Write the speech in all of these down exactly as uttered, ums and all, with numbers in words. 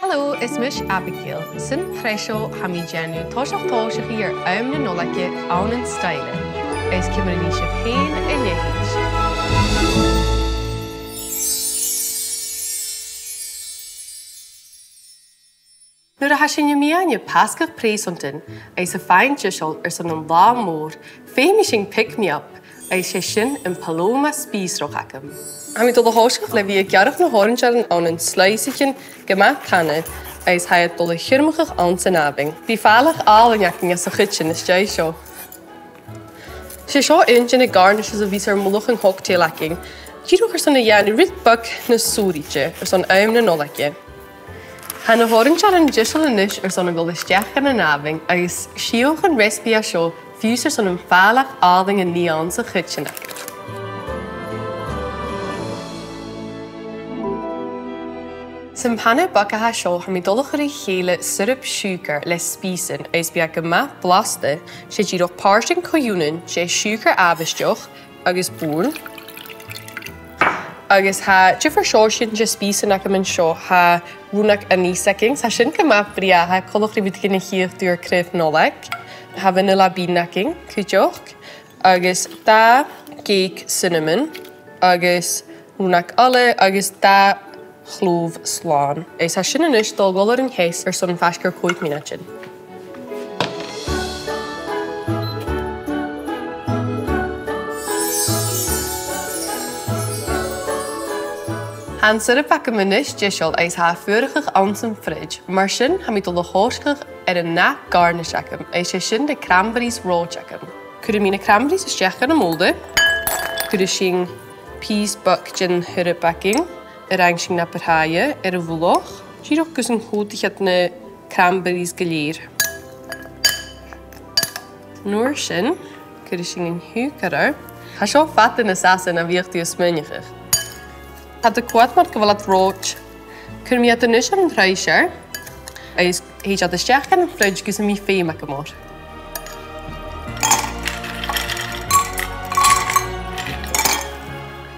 Hello, is mise Abigail. San t-sreath seo, tha mi a' dèanamh toiseach tòiseachaidh air àm na Nollaige ann an Styler. Is ciamar a nì sibh fhèin a leithid? Nuair a tha sinn a' meadhanach Pasgach Preusantan, is a' faighinn deiseil airson an latha mòr, feumaidh sinn pick me up, is 's e sin am paloma spìosrach agam. Tha mi a' dol a thòiseachadh le bhith a' gearradh na h-orainsearan ann an sliceachan gu math tana, is tha iad a' dol a thiormachadh anns an àmhainn. Bidh fàileadh àlainn againn às a' chidsin às dèidh seo. 'S e seo aon de na garnishes a bhios air mullach an cocktail againn, dìreach airson a dhèanamh rud beag nas sònraichte airson àm na Nollaige. Tha na h-orainsearan deiseil a-nis airson a dhol a-steach dhan an àmhainn agus 's fhiach an recipe a tha seo fiù 's airson am fàileadh àlainn a nì anns a' chidsin againn. San pana beag a tha seo, tha mi a' dol a chur ri chèile siorap siùcair le spìosan, is bidh e gu math blasta, 's e dìreach pàirt den cho-ionann, 's e siùcar àbhaisteach agus bùrn. Agus tha diofar sheòrsaichean de spìosan agam an seo, tha rionnag anise againn, tha sin gu math brèagha, tha e coltach ri bhith a' dèanamh a' chridhe air craobh Nollaig. Tha vanilla bean againn, cuideachd. Agus dà gheug cinnamon, agus rionnag ola, agus dà chlòimh slàn. Is tha sin a-nis a' dol a dhol air an teas airson faisg air còig mionaidean. Tha an siorap agam a-nis deiseil is tha e a' fuarachadh anns an fridge. Mar sin, tha mi a' dol a thòiseachadh air an ath garnish agam, is 's e sin na cranberries reòite agam. Cuiridh mi na cranberries a-steach dhan a' mholda. Cuiridh sinn pìos beag den t-siorap againn, a rinn sinn na bu tràithe, air a' mhullach, dìreach gus an còmhdaicheadh na cranberries gu lèir. An uair sin, cuiridh sinn an t-siùcar oirre. Tha seo fada nas fhasa na bhiodh tu a' smaoineachadh. Tha iad a' coimhead mar gu bheil iad reòite. Cuiridh mi iad a-nis air an truinnsear, is thèid iad a-steach dhan an fridge gus am bi feum agam orra.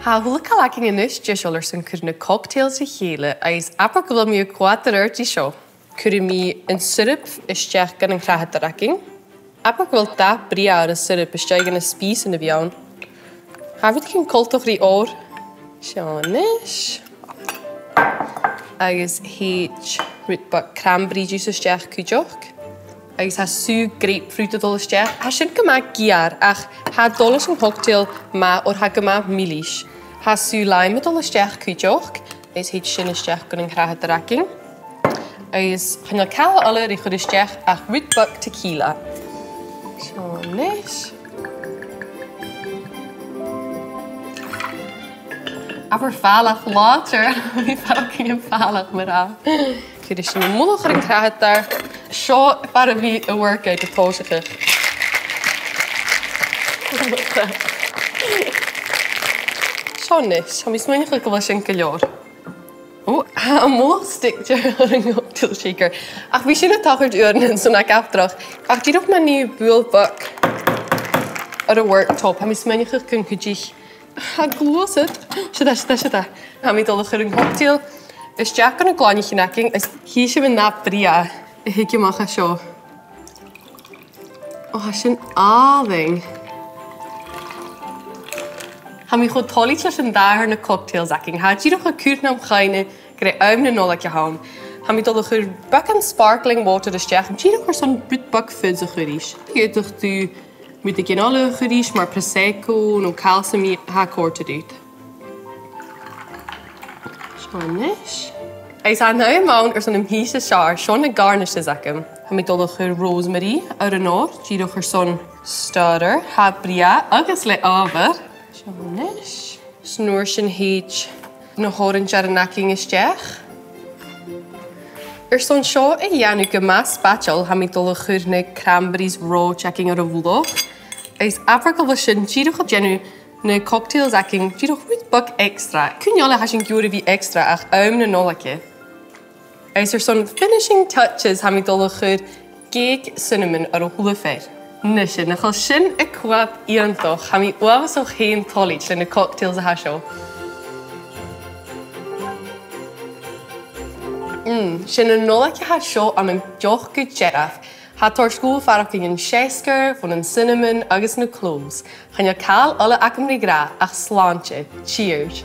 Tha a h-uile càil againn a-nis deiseil airson cur na cocktails ri chèile, is abair gu bheil mi a' coimhead air adhart an seo. Cuiridh mi an siorap a-steach dhan a' chrathadar againn. Abair gu bheil dath brèagha air an siorap a-steach dha na spìosan a bh' ann. Tha e a' bhith coltach ri òr. Seo a-nis. Agus thèid rud beag cranberry juice a-steach cuideachd. Agus tha sùgh grapefruit a' dol a-steach. Tha sin gu math geur, ach tha e a' dol leis a' chocktail math, oir tha e gu math milis. Tha sùgh lime a' dol a-steach cuideachd, is thèid sin a-steach dhan a' chrathadar againn. Agus chan eil càil eile ri chur a-steach ach rud beag tequila. Seo a-nis. Abair fàileadh làidir, bha mi a' faireachdainn fàileadh mar-thà. Cuiridh sinn a' mhullach air a' chrathadar. Seo far a bheil am workout a' tòiseachadh. Seo a-nis, tha mi a' smaoineachadh gu bheil sin gu leòr. Ò, tha am mullach stick air an cocktail shaker. Ach bha sin a' tachairt uaireannan son a' gabh dragh. Ach dìreach ma nì thu buaidh bheag air a' worktop, tha mi a' smaoineachadh gun cuidich. Tha e a' gluasad. Siud e, siud e, siud e. Tha mi a' dol a chur an cocktail a-steach dha na glainneachan againn, is chì sibh an dath brèagha a thig a-mach à seo. Ò, tha sin àlainn. Tha mi cho toilichte leis an dath air na cocktails againn. Tha e dìreach a' cur nam chuimhne gur e àm na Nollaig a th' ann. Tha mi a' dol a chur beagan sparkling water a-steach, dìreach airson rud beag fizz a chur ris. Dh'fhaodadh tu rudeigin eile a chur ris, mar Prosecco no càil sam bith a tha a' còrdadh riut. Seo a-nis. Is tha an t-àm ann airson am pìos as fheàrr, seo na garnishes agam. Tha mi a' dol a chur rosemary air an òr, dìreach airson starter, tha e brèagha agus le àbhar. Seo a-nis. 'S an uair sin thèid na h-orainsearan againn a-steach. Airson seo a dhèanamh gu math spaideil, tha mi a' dol a chur na cranberries reòite againn air a' mhullach. Is abair gu bheil sin dìreach a' dèanamh na cocktails againn dìreach rud beag extra. Cuine eile tha sinn ag iarraidh a bhith extra ach àm na Nollaige. Is airson finishing touches, tha mi a' dol a chur geug cinnamon air a h-uile fear. Nise, nach eil sin a' coimhead iongantach, tha mi uabhasach fhèin toilichte leis na cocktails a tha seo. Sin an Nollaig a tha seo ann an deoch gu dearbh. Tha e a' toirt dhuinn faireachdainn an t-seasgair, bhon an cinnamon agus na cloves. Chan eil càil eile agam ri ràdh ach slàinte. Cheers.